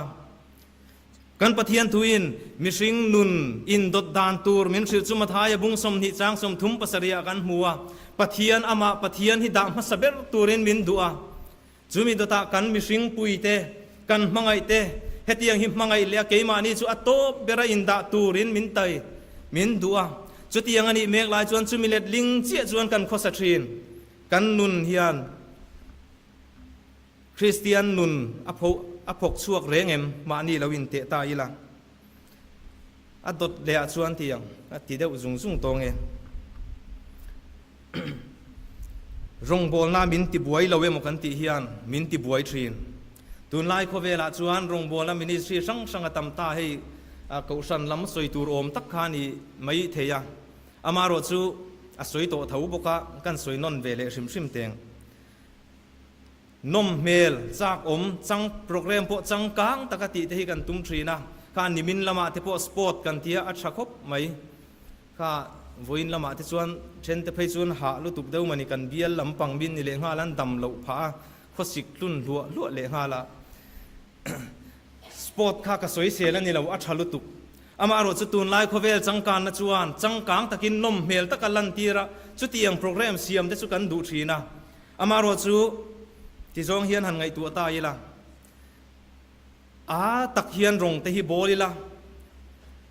Kan Pathian thuin mihring nun indawt dan tur min hrilh chu Mathaia bung 20 chang 37 ah kan hmu a, Pathian amah Pathian hi dah hmasa ber turin min duh a, Chumi dawtah kan mihring puite, kan hmangaih te, hetiang hi hmangaih leh a keimahni chu a tawp bera indah turin min tai, min duh a. Chutiang a nih mek lai chuan chumi letling chiah chuan kan khawsa thin. Kan nun hian Kristian nun a pho a phawk chhuak reng em? Mahni lo inteh ta ila. A dawt leh ah chuan tiang a ti deuh zung zung tawng e. Rawngbawlna min ti buai lo emaw kan tih hian min ti buai thin. Tunlai khawvelah chuan rawngbawlna ministry hrang hrang a tam ta hei kohhran lam sawi tur awm tak kha a ni mai thei a. Amaherawh chu a sawi tawh tho bawk a, kan sawi nawn ve leh hrim hrim teng. Nawm hmel, chak awm, chang program pawh changkang taka tih te hi kan tum thin a, kha nimin lamah te pawh sport kan tia a tha khawp mai. Kha vawiin lamah te chuan then te phei chuan hah lutuk deuh mani kan bial lampang min ni leh nghal an dam loh phah a, khawsik tlun hluah hluah leh nghal a. Sport kha ka sawi sel a ni lo, a tha lutuk. Amaherawh chu tunlai khawvel changkanna chuan changkang takin nawm hmel taka lantir a, chutiang program siam te chu kan duh thin a. Amaherawh chu tizawng hian han ngaihtuah ta ila, a tak hian rawng te hi bawl ila,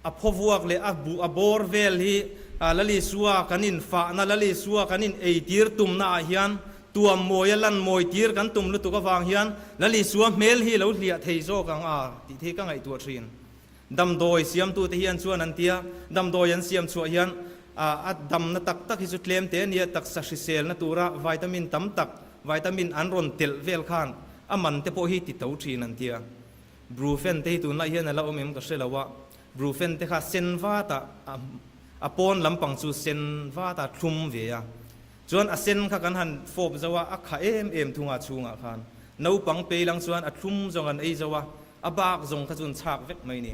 a phawvuak leh a buh a bawr vel hi Lalisua kan infahna, Lalisua kan in eitir tumna ah hian tuam mawi a lan mawi tir kan tum lutuk avang hian Lalisua hmel hi lo hliah thei zawk ang a tih te hi ka ngaihtuah thin. Damdawi siamtute hian chuan an tia, damdawi an siam chhuah hian a damna tak tak hi chu tlem te ania, taksa hriselna tura vitamin tam tak, vitamin an rawn telh vel khan a man te pawh hi ti to thin an tia. Brufen te hi tunlai hian a la awm em ka hre lo a, Brufen te kha sen vat a, a pawn lampang chu sen vat a thlum ve a, chuan a sen kha kan han fawp zo a, a kha em em thung a chhungah khan naupang pei lang chuan a thlum zawng an ei zo a, a bak zawng kha chu an chhak vek mai ni.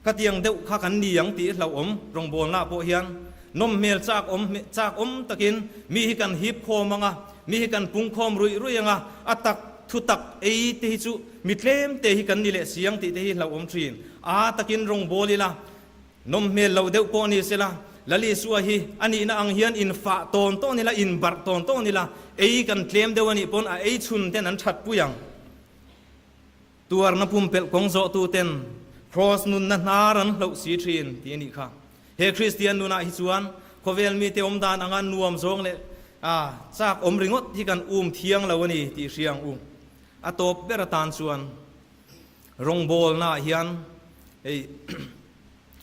Khatiang deuh kha kan ni ang tih hlauhawm rawngbawlnaah pawh hian nawm hmel chak awm chak awm takin mi hi kan hip khawm ang a, mi hi kan pung khawm ruih ruih ang a, a tak thu tak ei te hi chu mi tlem te hi kan ni leh si ang tih te hi hlauhawm thin. A takin rawngbâwl ila, nawm hmel loh deuh pawh ni sela, Lalisua hi a nihna ang hian infah tawn tawn ila, inbarh tawn tawn ila, ei kan tlem deuh a nih pawn a ei chhun ten an thatpui ang. Tuarna pumpelh kawng zawhtuten Kraws nunna hnar an hloh si thin tih a nih kha. He Kristian nunah hi chuan khawvel mite awm dan anga nuam zawng leh chak awm ringawt hi kan um thiang lo a ni tih hria ang u. A tawp ber atan chuan rawngbawlnaah hian hei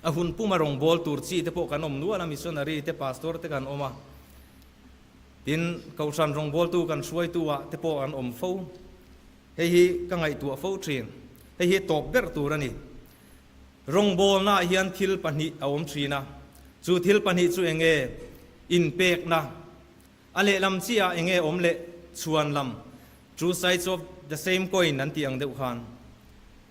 a hun puma rawngbâwl tur chi te pawh kan awm nual a, missionary te, pastor te kan awm a. Tin, kohhran rawngbawltu kan hruaitu ah te pawh an awm fo. Hei hi ka ngaihtuah fo thin. Hei hi tawp ber tur a ni. Rawngbawlnaah hian thil pahnih a awm thin a. Chu thil pahnih chu eng nge? Inpekna. A lehlam chiahah eng nge awm leh chhuan lam? Two sides of the same coin an tih ang deuh khan.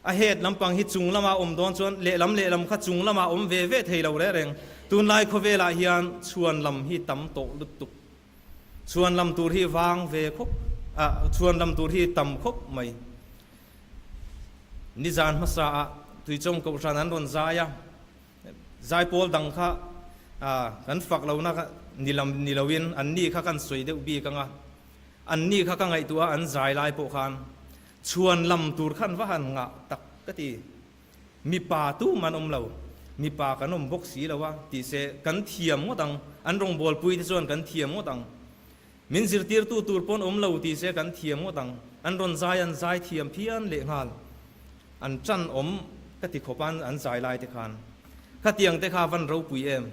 A het lampang hi chung lama awm dawn chuan lehlam lehlam kha chung lama awm ve ve thei lo reng reng. Tunlai khawvelah hian chhuan lam hi tam tawh lutuk. Chhuan lam tur hi vang ve khawp a, chhuan lam tur hi tam khawp mai. Nizan hmasa ah Tuichawng Kohhran an rawn zai a, zaipawl dang kha kan fak lohna ni lam ni loin an ni kha kan sawi deuh bik ang a, an ni kha ka ngaihtuah a an zai lai pawh khan chhuan lam tur khan va han ngah tak ka ti. Mipa tum an awm lo, mipa kan awm bawk si lo a, tih se kan thiam ngawt ang, an rawngbawlpui te chuan kan thiam ngawt ang. Min zirtirtu tur pawn awm lo tih se kan thiam ngawt ang, an rawn zai an zai thiam phian lehnghal, an tan awm ka ti khawp a an zai lai te khan. Khatiang te kha van ropui em?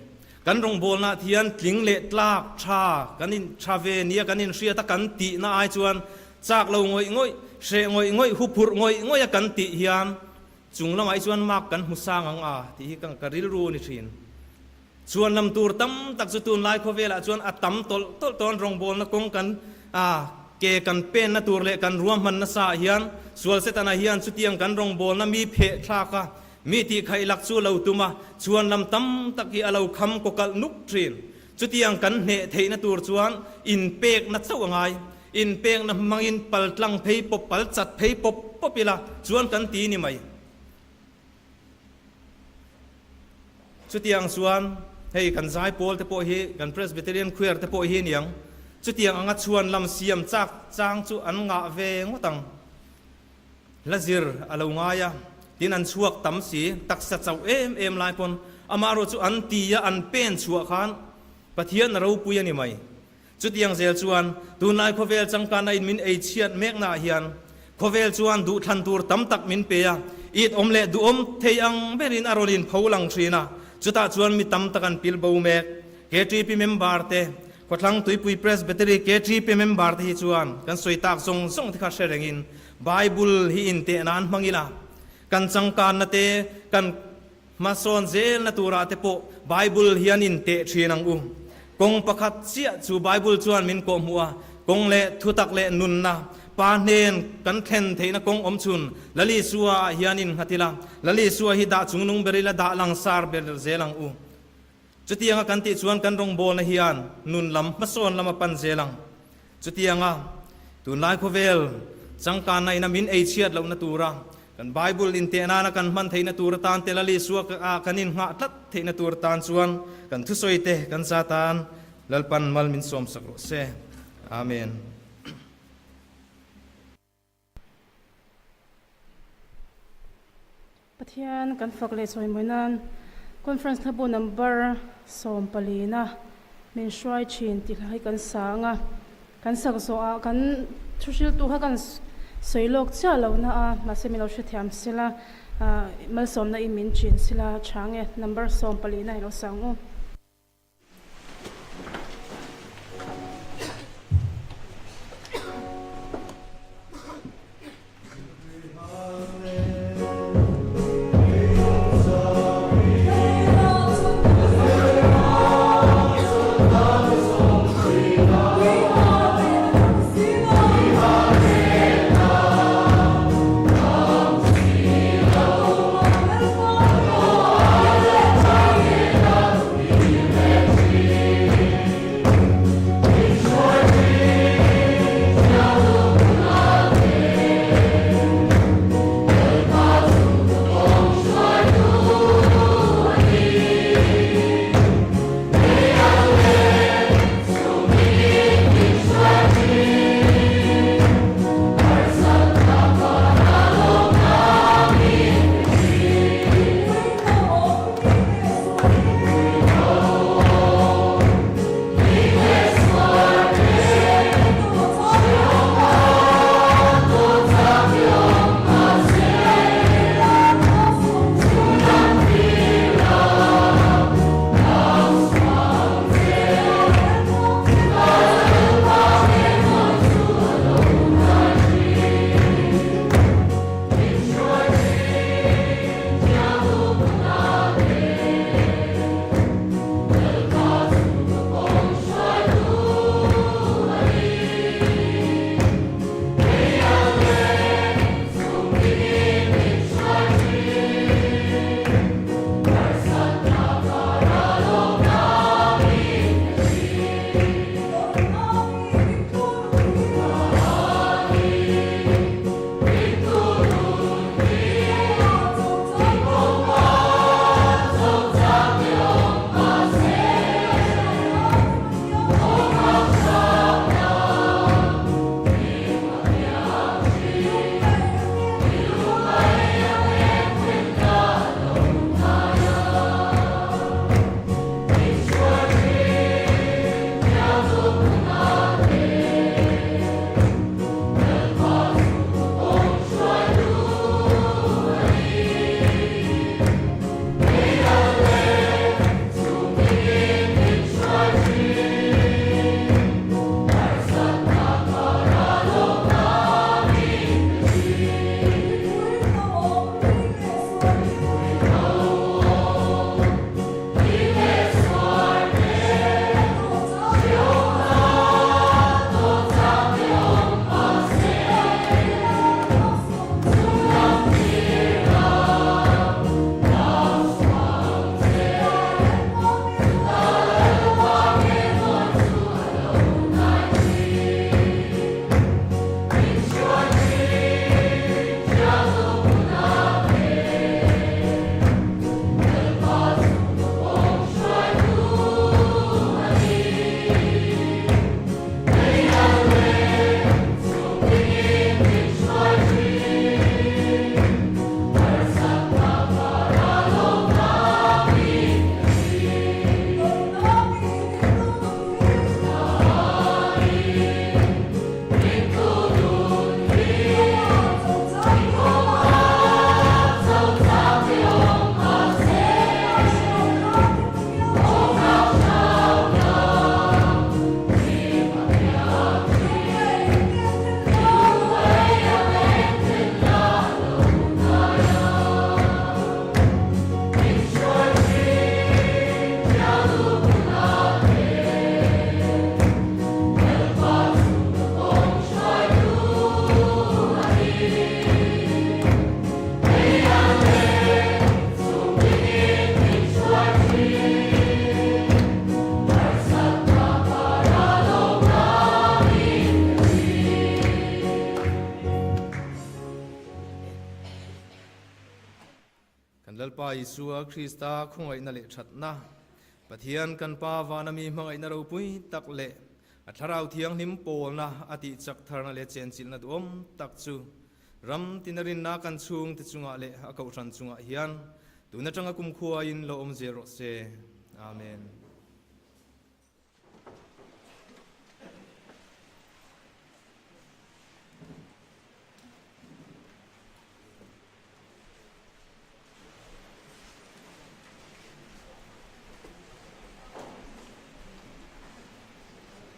Kan rawngbawlnah thian tling leh tlak tha kan in tha ve nia kan inhriat a kan tihna ai chuan Chak lo ngawih ngawih, hreh ngawih ngawih, huphurh ngawih ngawih a kan tih hian chung lamah hi chuan mark kan hmu sang ang a tih hi ka rilru a ni thin. Chuan lam tur tam tak chu tunlai khawvelah chuan a tam tawlh tawlh tawn rawngbawlna kawng kan a ke kan penna tur leh kan ruahman nasa ah hian sual setana hian chutiang kan rawngbawlna mi pheh thlak a, mi tih khaih lak chu lo tum a, chuan lam tam tak hi a lo kham kawkalh nuk thin. Chutiang kan hneh theihna tur chuan inpekna chauh a ngai. Inpekna hmangin pal tlang phei pawp, pal chat phei pawp pawp ila chuan kan ti ni mai. Chutiang chuan hei kan zaipawl te pawh hi, kan Presbyterian Choir te pawh hi aniang, chutiang anga chhuan lam siam chak chang chu an ngah ve ngawt ang. Hla zir a lo ngai a, tin an chhuak tam si, taksa chauh em em lai pawn amaherawh chu an ti a, an pen chhuah khan Pathian a ropui a ni mai. Chutiang zel chuan, tunlai khawvel changkana in min ei chhiat meknaah hian khawvel chuan duhthlan tur tam tak min pe a, it awm leh duhawm thei ang berin a rawn inpho lang thin a, chutah chuan mi tam tak an pil bo mek. KTP member te, Khawthlang Tuipui Presbytery KTP member te hi chuan kan sawi tak zawng zawng te kha hre rengin Bible hi intehna an hmang ila, kan changkanna te, kan. Hmasawn zelna turah te pawh Bible hian in teh thin ang u. Kawng pakhat chiah chu Bible chuan min kawhhmuh a, kawng leh thutak leh nunna. Pa hnen kan thlen theihna kawng awm chhun Lal Isua ah hian innghat ila, Lal Isua hi dah chungnung ber ila dah langsar ber zel ang u. Chutianga kan tih chuan kan rawngbawlna hian nun lam hmasawn lam a pan zel ang. Chutianga tunlai khawvel changkanna ina min ei chhiat lohna tura kan Bible inteh nana kan hman theihna tur atan te Lal Isua ah kan innghah tlat theihna tur atan chuan kan thusawi te kan za tan Lalpan mal min sawmsak rawh se. Amen. Pathian kan fak leh chawimawi nan Conference hlabu number 14 na min hruai thin tih hla hi kan sa ang a, kan sak zawh ah kan thu hriltu kha kan sawi lawk chiah lo na a, mahse min lo hrethiam sela malsawmna in min chin sela tha nge number 14 na hi lo sa ang u. Kan Lalpa Isua Krista khawngaihna leh thatna, Pathian kan Pa vana mi hmangaihna ropui tak leh a Thlarau Thianghlim pawlna a tih chak tharna leh chenchilhna duhawm tak chu ram tina rinna kan chhungte chungah leh a kohhran chungah hian tun atanga kumkhuain lo awm zel rawh se. Amen.